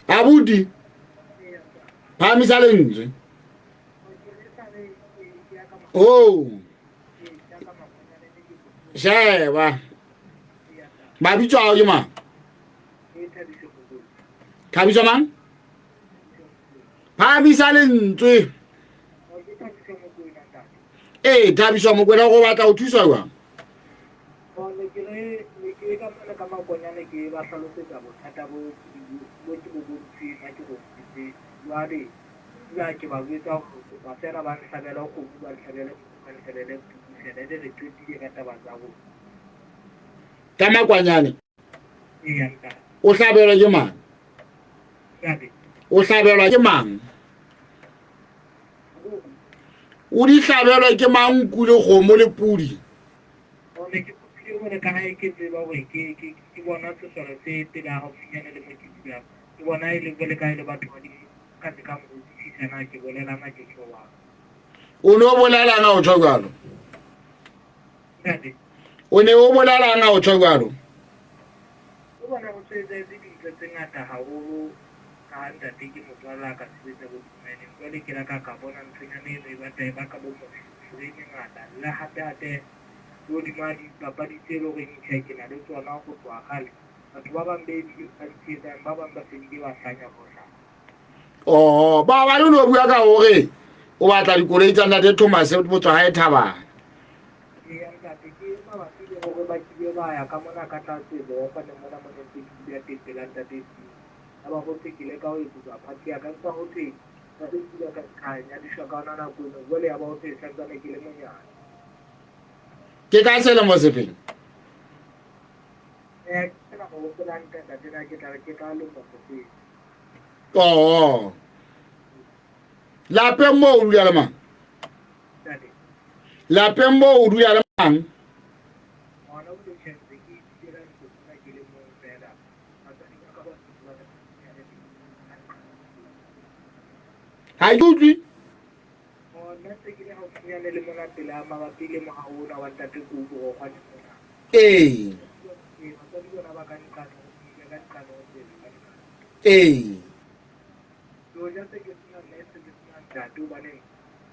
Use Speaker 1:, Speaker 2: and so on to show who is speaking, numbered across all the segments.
Speaker 1: Abuti, phahamisa lentswe. Oh. Sheba. Mabitso ao ke mang? Thabiso mang? Phahamisa lentswe. Ee, Thabiso Mokwena go batla go thuswa jwang?
Speaker 2: Ne ke re ne ke ka mona ka makonyane ke ba hlalosetsa bothata bo bo ke bo bontshweng ha ke robetse. Jwale ebile ke ba jwetsa hore kopa feela ba nhlabele kgomo, ba nhlabele nku, ba nhlabele podi feela ebe re qetile ka taba tsa rona.
Speaker 1: Ka makwanyane?
Speaker 2: Eya ntate.
Speaker 1: O hlabelwa ke mang?
Speaker 2: Ntate.
Speaker 1: O hlabelwa ke mang? O di hlabelwa ke mang nku le kgomo le podi?
Speaker 2: O ne ke kopile hore ka ha ke tseba hore ke ke ke bona sesole se pela haufinyane le mo ke dulang. Ke bona e le jwale ka e le batho ba dimo ka se ka nkutlwisisa na ke bolela na ke tjho jwang.
Speaker 1: O ne o bolela na o tjho jwalo?
Speaker 2: Ntate.
Speaker 1: O ne o bolela na o tjho jwalo?
Speaker 2: O bona ho se etsahetse dintho tse ngata haholo ka ha ntate ke motswala a ka sebetsa bo dimaeneng. Jwale ke la ka ka bona nthonyana eno e batla e baka bo moferefere e mengata. Le hape hape le hodima dipapadi tse leng horeng tjhe ke na le tsona ho tloha kgale. Batho ba bang be bile ba ntshehetsang, ba bang ba se bile ba hlanya ho hlanya.
Speaker 1: Oh, maobane o ne o bua ka hore o batla dikoloi tsa ntate Thomas botswa hae Thabang.
Speaker 2: Eya ntate, ke mabapi le hore ba kile ba ya ka mona ka tlase Bookwane mona mo ne ntse ke dula teng pela ntate Steve. Yaba ho thwe ke leka ho etsetswa party ya ka, empa ho thwe ntate Steve a ka ka nyadiswa ka yona nako eno. Jwale yaba ho thwe santsane ke le monyane.
Speaker 1: Ke ka selemo sefeng?
Speaker 2: Eh, ke na ho hopola hantle ntate na ke tla re ke ka lemo sefeng.
Speaker 1: Oh. Lapeng moo o dula le mang?
Speaker 2: Ntate.
Speaker 1: Lapeng moo o dula le mang?
Speaker 2: Ngwana o le tjhentse ke ithutela ntlo mona ke le mong feela. Batswadi ba ka ba ba le
Speaker 1: Ha ke utlwe.
Speaker 2: Nna ntse ke le haufinyane le mona pela mabapi le mohaho ona wa ntate Kubu Rokgwane mona.
Speaker 1: Ee.
Speaker 2: Ee, batswadi bona ba ka nqane ho ka nqane ho tsela ka nqane.
Speaker 1: Ee.
Speaker 2: Le hoja se ke sena mme se ke sena ntate hobaneng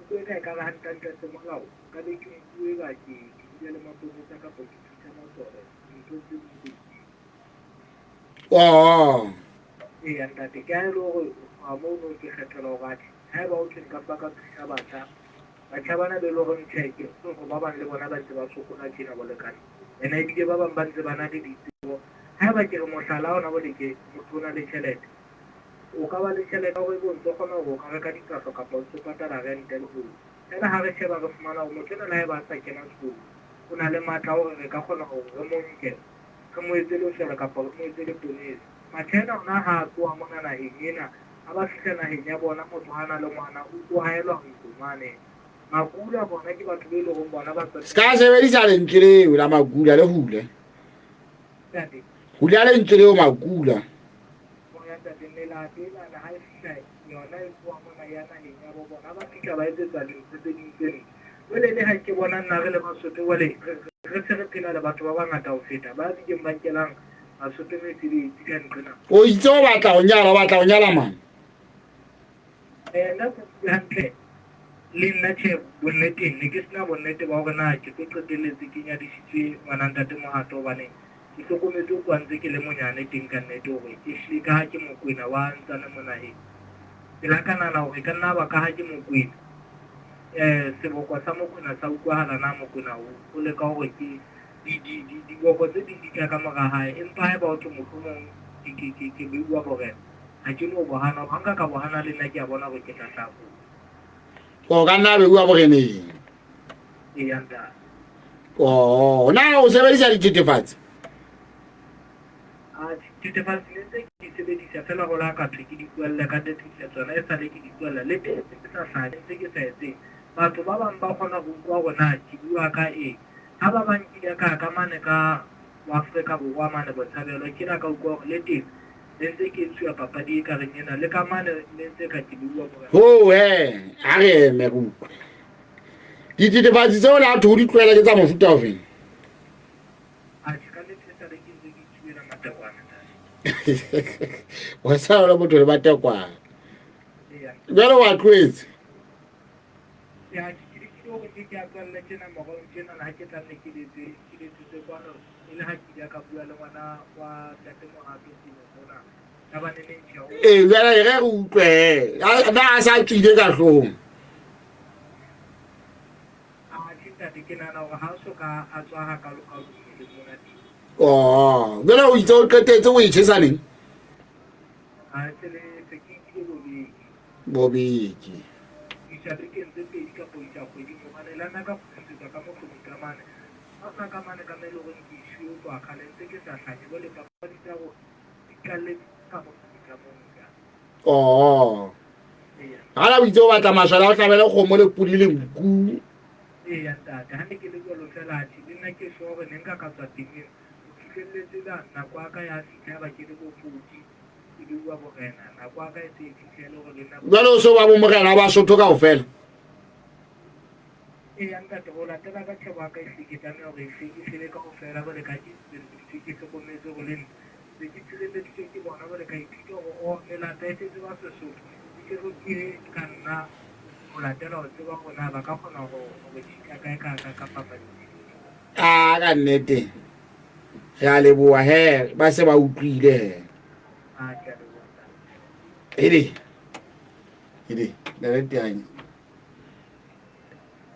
Speaker 2: nko ena e ka re hantle-hantle se molao nka be ke nkuwe ba ke ke dula le maponesa kapa ke thusa masole dintho tse ding tse itseng.
Speaker 1: Oh.
Speaker 2: Eya ntate ke ha e le hore ho mono ke kgethelwa hore atjhe haeba ho thwe nka mpa ka thusa batjha batjha bana be le horeng tjhe ke hore ba bang le bona ba ntse ba sokola tjena bolekane ene ebile ba bang ba ntse ba na le ditsebo haeba ke re mohlala ona boleke motho o na le tjhelete o ka ba le tjhelete ya hore ebe o ntso kgona hore o ka reka diphahlo kapa o ntso patala rente le ho fela ha re sheba re fumana hore motho enwa le haeba a sa kena sekolo o na le matla a hore re ka kgona hore re mo nke re mo etse lesole kapa re mo etse leponesa. Machina ona ha a tloha mona naheng ena, ha ba fihla naheng ya bona motho ha na le ngwana o tlo haelwa ntlo mane. Makula bona ke batho be leng hore bona ba tswa
Speaker 1: Se ka sebedisa lentswe leo la makula le hule.
Speaker 2: Ntate.
Speaker 1: Hula lentswe leo makula.
Speaker 2: Moya ntate melato enana ha e fihla yona e tloha mona ya naheng ya bo bona ba fihla ba etsetswa dintho tse ding tse ntle. Jwale le ha ke bona nna re le Basotho jwale re se re phela le batho ba bangata ho feta ba bileng ba nkelang Basotho mesebetsi ka nqena.
Speaker 1: O itse o batla ho nyala, o batla ho nyala mang?
Speaker 2: Eh, nna ke utlwe hantle le nna tjhe bonneteng ne ke sena bonnete ba hore na ke tlo qetelletse ke nyadisitswe ngwana ntate Mohato hobane ke hlokometse ho tloha ntse ke le monyane teng ka nnete hore ehlile ka ha ke Mokwena wa ntsane monaheng ke la ka nahana hore e ka nna ba ka ha ke Mokwena eh seboko sa Mokwena sa utlwahala na Mokwena o leka hore ke diboko tse ding di tla ka mora hae empa haeba ho thwe mohlomong ke beuwa borena ha ke no bo hana ha nka ka bo hana le nna ke a bona hore ke tla hlaha kotsi.
Speaker 1: O ka nna beuwa boreneng.
Speaker 2: Eya ntate.
Speaker 1: Oh, na o sebedisa dithethefatsi?
Speaker 2: A dithethefatsi ne ntse ke di sebedisa fela ho la ka thwe ke di tlohelle ka nnete tsona e sale ke di tlohella le teng ke sa hlaha ntse ke sa etseng. Batho ba bang ba kgona ho utlwa hore na ke bua ka eng. Ha ba bang ke ile ka ya ka mane ka bo Afrika Borwa mane Botshabelo ke la ka utlwa hore le teng ne ntse ke etsuwa papadi e ka reng ena le ka mane ne ntse ka ke bua morena.
Speaker 1: Ho he, ha re eme re utlwe. Dithethefatsi tseo le atho o di tlohela ke tsa mofuta ofeng?
Speaker 2: Atjhe ka nnete sale ke ntse ke itsubela matekwane ntate.
Speaker 1: Wa sa le motho le matekwane.
Speaker 2: Eya.
Speaker 1: Jwale wa tloetse.
Speaker 2: Ya ke ke lekile hore ke ke a tswalle tjena morao tjena ha ke tla nne ke letse ke letsitse kwano e le ha ke ile ka bua le ngwana wa ntate Mohato Timo mona ka ba ne neng tjhe o
Speaker 1: Ee, jwale re re utlwe. Na a sa tswile ka hloohong.
Speaker 2: a tjhe ntate ke nahana hore ha o so ka a tswa hakalo kalo mmeleng mona teng.
Speaker 1: Oh, jwale o itse o qetetse o e tjhesa neng?
Speaker 2: A se le se ke nkile bobedi.
Speaker 1: Bobedi.
Speaker 2: Isa bekeng tse pedi kapa ho isa kgweding hobane la nna ka kgutlisetswa ka mohlomong ka mane. Ha hona ka mane ka mo e leng hore ke isiwe ho tloha kgale ntse ke sa hlanye. Jwale papadi tsa rona di qalletse ka mohlomong ka moo nka.
Speaker 1: Oh.
Speaker 2: Eya.
Speaker 1: Hala o itse o batla maswele a o hlabele kgomo le podi le nku.
Speaker 2: Eya ntate, ha ne ke le jwalo feela atjhe le nna ke sure hore ne nka ka tswa temeng ho fihlelletse la nako ya ka ya fihla ya ba ke le bo 40 ke beuwa borena nako ya ka e se e fihla e le hore le nna
Speaker 1: Jwale o se o ba bo morena wa Basotho kaofela.
Speaker 2: Eya ntate, ho latela ka tjhebo ya ka ehlile ke tlameha hore e hlile kaofela jwale ka ke tshireleditswe ke hlokometse hore le nna se ke tshireleditswe ke bona jwale ka ithuta hore oh melata e setse ba Sesotho e se rutile ka nna ho latela ho tseba hore na ba ka kgona ho re tjhika kae ka ka ka papadi.
Speaker 1: A ka nnete re a leboha he ba se ba utlwile he.
Speaker 2: A ke a leboha ntate.
Speaker 1: Ede ede le teanye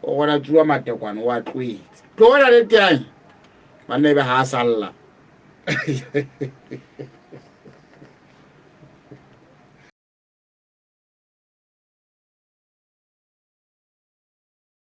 Speaker 1: o gona tsuwa matekwane wa tloetse tloela le teanye banna ebe ha a salla.